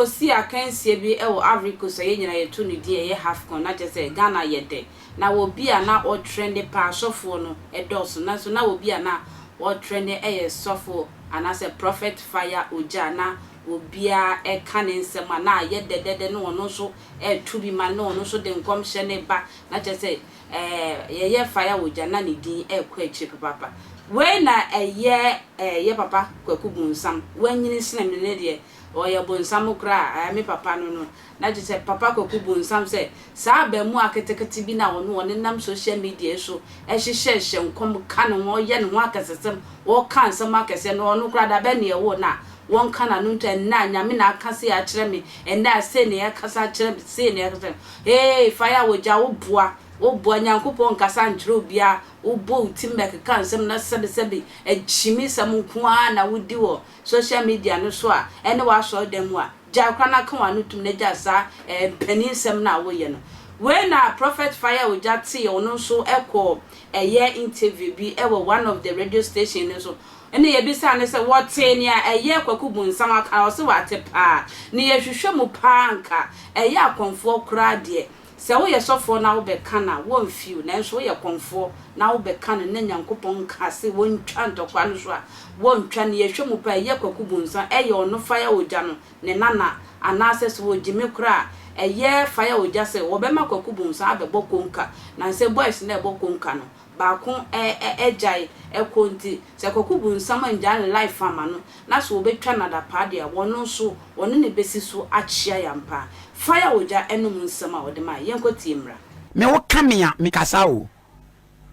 Yɛkɔsii akansie bi wɔ Ivory Coast a yɛn nyinaa yɛto no din ɛyɛ Hafcon na kyerɛ sɛ Ghana yɛ dɛ. Na obi a na ɔtrɛnde paa sɔfoɔ no dɔɔso nanso na obi a na ɔtrɛnde yɛ sɔfo anaasɛ Prophet Fire Ogya a na obiara ka ne nsɛm a na ayɛ dɛdɛdɛ na ɔno nso reto bi ma no na ɔno nso de nkɔmhyɛ no reba na kyerɛ sɛ ɛɛ yɛyɛ Fire Ogya na ne din rekɔ akyire papaapa. Wei na ɛyɛ ɛɛ yɛ papa Kwaku Bonsam wanyini sene me ne deɛ ɔyɛ bonsam koraa ɛɛ me papa no no na kyerɛ sɛ papa Kwaku Bonsam sɛ saa abaamua ketekete bi no a ɔno ɔnenam social media yi so hyehyɛhyɛ nkɔm ka ne ho ɔyɛ ne ho akɛsesɛm ɔka nsɛm akɛseɛ no ɔno koraa dabɛn na yɛwoo no a wɔnka n'ano nto ɛnnɛ a Nyame na aka sei akyerɛ me ɛnnɛ a sei na yɛkasa akyerɛ me sei na yɛkasa hey fire wɔ gya wo boa wo boa Nyankopɔn nkasa nkyerɛ obiara wobɔ wo tim bɛkeka nsɛm na sɛbesɛbe agyimisɛm nko ara na wodi wɔ social media no so a ɛne w'asɔredan mu a, gyae koraa na ka w'ano tom na gyae saa eh, mpanin nsɛm no a woyɛ no. Wei na Prophet Fire Ogya tee, ɔno nso kɔɔ ɛyɛ interview bi wɔ one of the radio station no so, ɛna yɛbisaa no sɛ wɔtee nea ɛyɛ Kwaku Bonsam aka no, ɔse wate paa, na yɛhwehwɛ mu paa anka ɛyɛ akɔmfoɔ koraa deɛ, Sɛ woyɛ sɔfoɔ na wobɛka no a, wɔmfi wo, nanso woyɛ kɔmfoɔ na wobɛka no na Nyankopɔn nka se wɔntwa ntɔkwa no so a, wɔntwa. Nea ɛhwɛ mu paa, ɛyɛ Kwaku Bonsam, ɛyɛ ɔno Fire Ogya no ne nana, anaasɛ sɛ wɔgyimi koraa a, ɛyɛ Fire Ogya sɛ wɔbɛma Kwaku Bonsam abɛbɔ konka. Nansɛ boys no a ɛbɔ konka no, baako agyae kɔ nti, sɛ Kwaku Bonsam angyae ne life ama no na sɛ wɔbɛtwa no adapaa deɛ a, wɔno nso wɔne no bɛsi so akyea yɛn ampa. Fire Ogya anom nsɛm a ɔde mae, yɛnkɔ tie mmra. Me wo ka me a me kasa o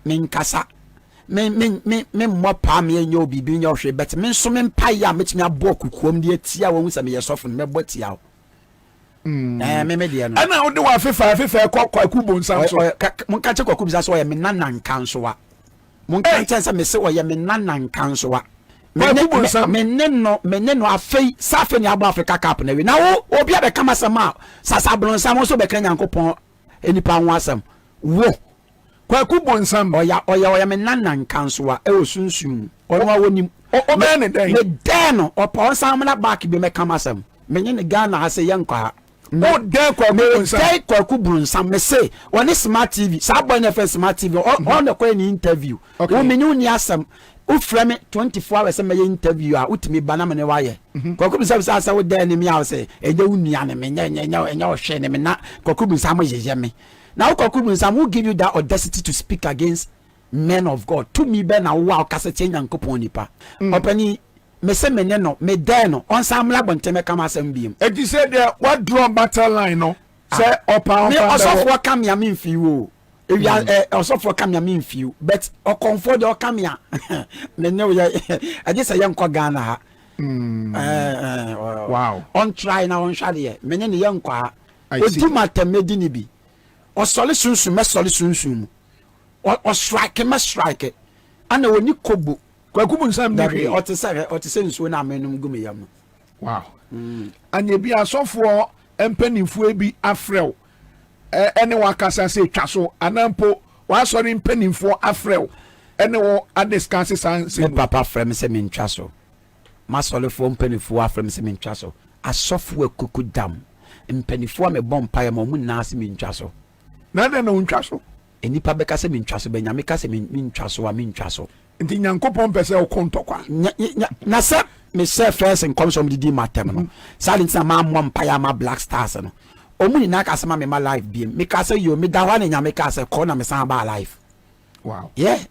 me nkasa me me me me mmɔ paa me nyɛ obi bi nyɛ ɔhwee but me nso me mpaeɛ a mɛtumi abɔ kukuom de atia wɔn sɛ meyɛ sɔfo no mɛbɔ atia wo. Ɛɛ me me deɛ no. Ɛna wode wɔ afefa afefa ɛkɔ Kwaku Bonsam so. Monka kyɛ Kwaku Bonsam sɛ ɔyɛ me nana nkansowa. Monka nkyɛn sɛ mese ɔyɛ me nana nkansowa. Kwaku Bonsam. Me ne no me ne no afei sɛ afei ne abɔ Africa Cup na awie na wo obi abɛka m'asɛm a sasa bronsam wo nso bɛka Nyankopɔn nipa ho asɛm wo. Kwaku Bonsam. Ɔya ɔyɛ ɔyɛ me nana nkansowa ɛwɔ sunsum mu ɔno a wɔnim. Ɔbɛyɛ ne dɛn? Me dɛn no ɔpɛ ɔnsan mmra back bi mɛka m'asɛm. Me nye no Ghana ha se yɛnkɔ ha. Wo dɛn Kwaku Bronsam? Me dɛn Kwaku Bronsam? Me se ɔne Smart TV, saa boy no yɛfrɛ no Smart TV, ɔno na ɛkɔyɛ ne interview. Wo me ne wo nni asɛm. Wo frɛ me 24 hours sɛ mɛyɛ interview a, wotumi ba na me ne wo ayɛ. Kwaku Bronsam bisa sɛ wo dɛn ne me a, wo se ɛnyɛ wo nua ne me, ɛnyɛ ɛnyɛ ɛnyɛ ɔhwɛ ne me na Kwaku Bronsam yeyɛ me. Na wo Kwaku Bronsam, who give you that audacity to speak against men of God? Tumi bɛn na wowɔ a wokasa tia Nyankopɔn nipa? Ɔpanin, Mese me ne no, me dɛɛ no, ɔnsan mmra abɔnten mmɛka m'asɛm biom. Enti sɛ deɛ wa draw battle line no sɛ ɔpa ɔmfa Me ɔsɔfoɔ ka me a me nfii wo o. Ewia ɛ ɔsɔfoɔ ka me a me nfii wo but ɔkɔmfoɔ deɛ ɔka me a me ne wo yɛ ɛgye sɛ yɛnkɔ Ghana ha. Ɛɛ ɛ Wow. ɔntrae na ɔnhwɛ adeɛ me ne no yɛnkɔ ha. I Odi see. m'atɛm mɛdi ne bi. Ɔsɔre sunsum mɛsɔre sunsum mu. Ɔ ɔstrike mɛstrike. Ɛna ɔni kobo. Kwaku bu nsam ni hwee. Ɔte sɛ ɔte sɛ nsuo na menom gu me yam no. Wow. Anyɛ bi asɔfoɔ mpanimfoɔ bi afrɛ wo ɛne wo akasa sɛ twa so anaa mpo w'asɔre mpanimfoɔ afrɛ wo ɛne wo adiskanse saa nsɛm. Me papa frɛ me sɛ mentwa so. M'asɔrefoɔ mpanimfoɔ afrɛ me sɛ mentwa so. Asɔfoɔ akuku dam mpanimfoɔ a mebɔ mpaeɛ ma wɔn nyinaa sɛ mentwa so. Na adɛn na wontwa so? Nnipa bɛka sɛ mentwa so, but Nyame ka sɛ mentwa so a, mentwa so. Nti Nyankopɔn pɛ sɛ woko ntɔkwa? Na sɛ mehyɛɛ first nkɔm sɛ wɔn didi m'atɛm no, saa de nti na mammɔ mpaeɛ ama Black Stars no. Wɔn nyinaa kaa sɛ ma memma live biem. Mekaa sɛ yoo, meda hɔ a na Nyame kaa sɛ kɔ na mesan baa live. Wow. Yeah.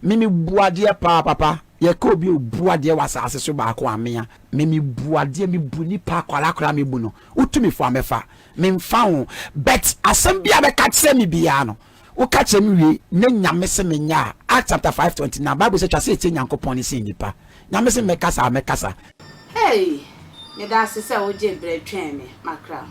Me me bu adeɛ paa papa. Yɛka obi obu adeɛ wɔ asase so baako a mea. Me me bu adeɛ, me bu nipa akwadaa koraa me bu no. Wotu me fo a mɛfa. Me nfa ho. But asɛm bi a bɛka kyerɛ me biara no, woka kyerɛ me wie na Nyame se menyɛ a, Acts chapter 5 29, Bible sɛ twa sɛ yɛtie Nyankopɔn ne sen nipa. Nyame se mɛkasa a mɛkasa. Hey! Medaase sɛ wogyee berɛ twɛn me, makra.